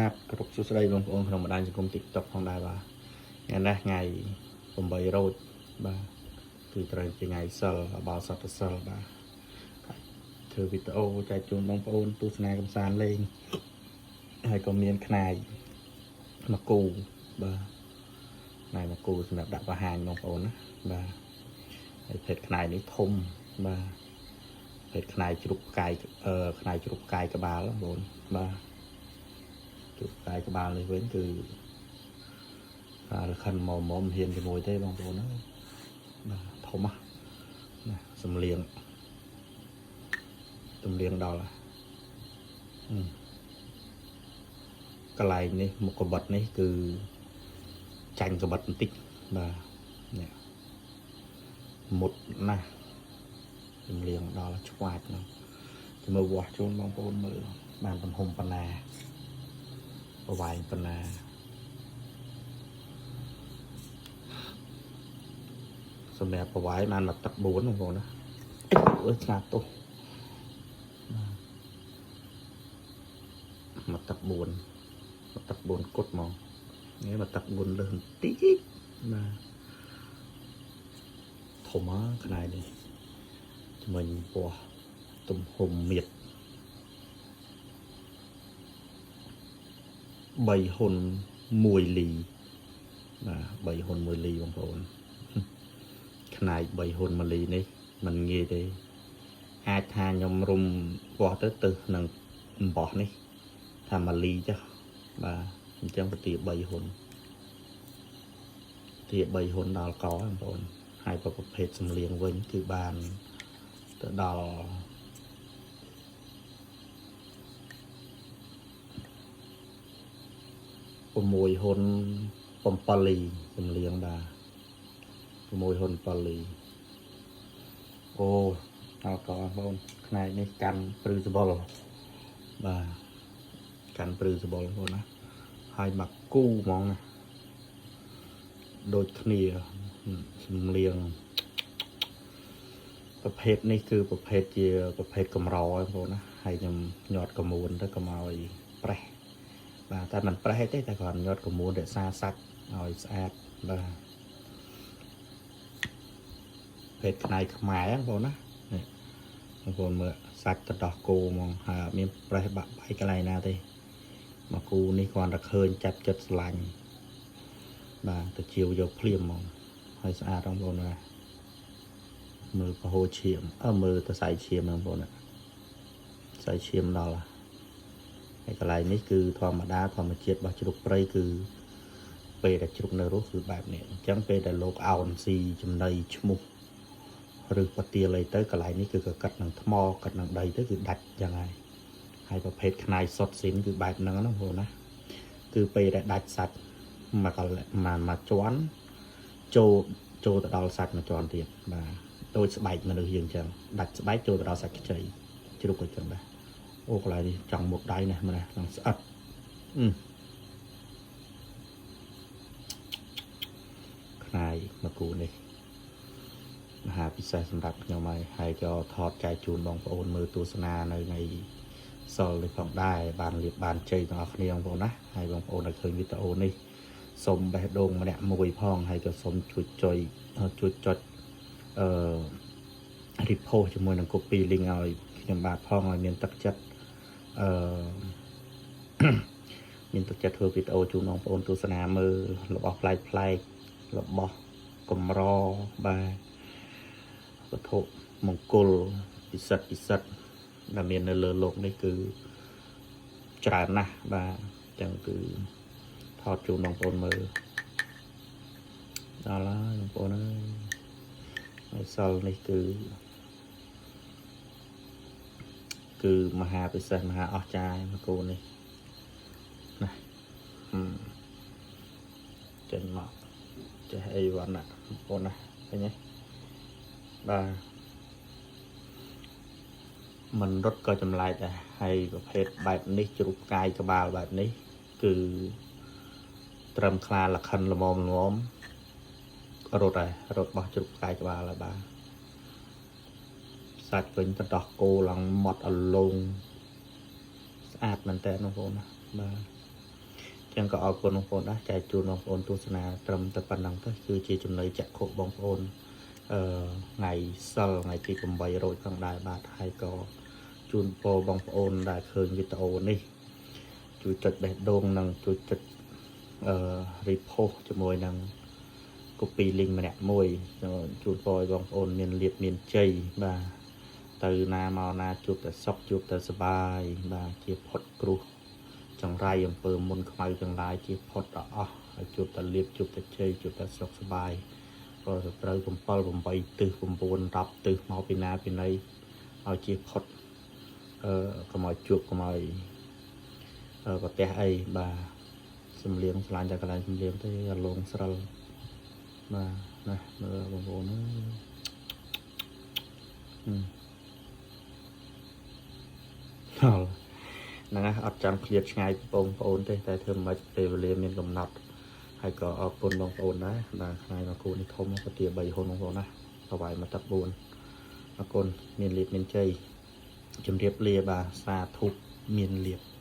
បាទគ្រប់សួស្តីបងប្អូនក្នុងបណ្ដាញសង្គម TikTok ផងដែរបាទថ្ងៃនេះថ្ងៃ8រោចបាទគឺត្រូវជាថ្ងៃសិលអបោសតសិលបាទហើយធ្វើវីដេអូចែកជូនបងប្អូនទស្សនាកំសាន្តលេងហើយក៏មានខ្នាយមកគូបាទខ្នាយមកគូសម្រាប់ដាក់បង្ហាញបងប្អូនណាបាទហើយភេទខ្នាយនេះធំបាទភេទខ្នាយជ្រុកផ្កាយអឺខ្នាយជ្រុកផ្កាយក្បាលបងប្អូនបាទ ជួបកាយក្បាលនេះវិញគឺបាទខិនមកមកមិនហ៊ានជាមួយទេបងប្អូនណាបាទធំណាស់ណាសំលៀងសំលៀងដល់ហ่ะអឺកន្លែងនេះមុខកបិតនេះគឺចាញ់កបិតបន្តិចបាទនេះមុតណាស់សំលៀងដល់ឆ្វាច់ណាស់ចាំមើលវាស់ជូនបងប្អូនមើលបានទំហំប៉ុណ្ណា ប្រវែងប៉ុណ្ណាសម្រាប់ប្រវែងបានមកទឹក4បងប្អូនណាអើយឆ្លាតទោះមកទឹក4មកទឹក4គុតហ្មងនេះមកទឹក4លើសបន្តិចបាទធំហ่ะខ្នាយនេះជំនាញពោះទំហំមៀត3ហ៊ុន1លីបាទ3ហ៊ុន1លីបងប្អូន ខ្នាយ3ហ៊ុន1លីនេះมันងាយទេអាចថាខ្ញុំរុំវាស់ទៅទៅនឹងអំបោះនេះថា1លីចុះបាទអញ្ចឹងពទា3ហ៊ុនទា3ហ៊ុនដល់កបងប្អូនហើយប្រភេទសំលៀងវិញគឺបានទៅដល់6ហ៊ុន7លីសំលៀងបាទ6ហ៊ុន7លីអូដល់កបងប្អូនផ្នែកនេះកាន់ព្រឺសបល់បាទកាន់ព្រឺសបល់បងប្អូនណាហើយមកគូហ្មងណាដូចគ្នាសំលៀងប្រភេទនេះគឺប្រភេទជាប្រភេទកម្របងប្អូនណាហើយខ្ញុំញាត់កមួនទៅកុំឲ្យប្រេះបាទតែមិនប្រេះទេតែគ្រាន់ញាត់កមួនរក្សាសាច់ឲ្យស្អាតបាទភេទខ្នាយខ្មែរបងប្អូនណានេះបងប្អូនមើលសាច់ទៅដោះគោហ្មងហើយអត់មានប្រេះបាក់បែកកន្លែងណាទេមកគូនេះគ្រាន់តែឃើញចាប់ចិត្តស្រឡាញ់បាទទៅជាវយកភ្លាមហ្មងហើយស្អាតបងប្អូនណាមើលប្រហូរឈាមអើមើលទៅសៃឈាមបងប្អូនណាសៃឈាមដល់ហើយកន្លែងនេះគឺធម្មតាធម្មជាតិរបស់ជ្រូកព្រៃគឺពេលដែលជ្រូកនៅរស់គឺបែបនេះអញ្ចឹងពេលដែលលោកអោនស៊ីចំណីឈ្មោះឬពទាលអីទៅកន្លែងនេះគឺក៏កាត់នឹងថ្មកាត់នឹងដីទៅគឺដាច់ចឹងហើយហើយប្រភេទខ្នាយសុតស៊ីនគឺបែបហ្នឹងណាបងប្អូនណាគឺពេលដែលដាច់សាច់មកកន្លែងមកមកជាន់ចូលចូលទៅដល់សាច់មួយជាន់ទៀតបាទដូចស្បែកមនុស្សយើងចឹងដាច់ស្បែកចូលទៅដល់សាច់ខ្ចីជ្រូកក៏ចឹងដែរអូកន្លែងនេះចង់មុតដៃណាស់ម្នេះចង់ស្អិតអឺខ្នាយមកគូនេះមហាពិសេសសម្រាប់ខ្ញុំហើយហើយក៏ថតចែកជូនបងប្អូនមើលទស្សនានៅថ្ងៃសិលនេះផងដែរបានលៀបបានជ័យទាំងអស់គ្នាបងប្អូនណាហើយបងប្អូនដែលឃើញវីដេអូនេះសូមបេះដូងម្នាក់មួយផងហើយក៏សូមជួយចុយជួយចុចអឺ repost ជាមួយនឹង copy link ឲ្យខ្ញុំបាទផងឲ្យមានទឹកចិត្តអឺ មានទឹកចិត្តធ្វើវីដេអូជូនបងប្អូនទស្សនាមើលរបស់ប្លែកប្លែករបស់កម្របាទវត្ថុមង្គលពិសិដ្ឋពិសិដ្ឋដែលមាននៅលើលោកនេះគឺច្រើនណាស់បាទអញ្ចឹងគឺថតជូនបងប្អូនមើលដល់ហើយបងប្អូនអើយហើយសិលនេះគឺគឺមហាពិសេសមហាអស្ចារ្យមកគូនេះណាហឹមចេញមកចេះអីវ៉ាន់ណាបងប្អូនណាឃើញទេបាទមិនរត់ក៏ចម្លែកដែរហើយប្រភេទបែបនេះជ្រូកផ្កាយក្បាលបែបនេះគឺត្រឹមខ្លាលខិនល្មមល្មមរត់ហើយរត់បោះជ្រូកផ្កាយក្បាលហើយបាទសាច់វិញទៅដោះគោឡើងម៉ត់អលងស្អាតមែនតើបងប្អូនណាបាទ ចឹងក៏អរគុណបងប្អូនដែរចែកជូនបងប្អូនទស្សនាត្រឹមតែប៉ុណ្ណឹងទៅគឺជាចំណីចក្ខុបងប្អូនអឺថ្ងៃសិលថ្ងៃទី8រោចផងដែរបាទហើយក៏ជូនពរបងប្អូនដែលឃើញវីដេអូនេះជួយចុចបេះដូងនិងជួយចុចអឺ repost ជាមួយនឹង copy link ម្នាក់មួយជូនពរឲ្យបងប្អូនមានលាភមានជ័យបាទទៅណាមកណាជួបតែសុខជួបតែសប្បាយបាទជាផុតគ្រោះចង្រៃអំពើមុនខ្មៅទាំងឡាយជាផុតដល់អស់ហើយជួបតែលាភជួបតែជ័យជួបតែសុខសប្បាយព្រោះសត្រូវ7 8ទិស9 10ទិសមកពីណាពីណីឲ្យជាផុតអឺកុំឲ្យជួបកុំឲ្យអឺប្រទះអីបាទសំលៀងឆ្លាញ់តែកន្លែងសំលៀងទេអាលងស្រិល បាទណាមើលបងប្អូនអើយហឹមហល់ហ្នឹងហើយអត់ចាំឃ្លាតឆ្ងាយពីបងប្អូនទេតែធ្វើមិនពេលវេលាមានកំណត់ហើយក៏អរគុណបងប្អូនដែរបាទថ្ងៃមកគូនេះធំពទា3ហ៊ុនបងប្អូនណាថ្វាយមកទឹក4អរគុណមានលាភមានជ័យជំរាបលាបាទសាធុមានលាភ។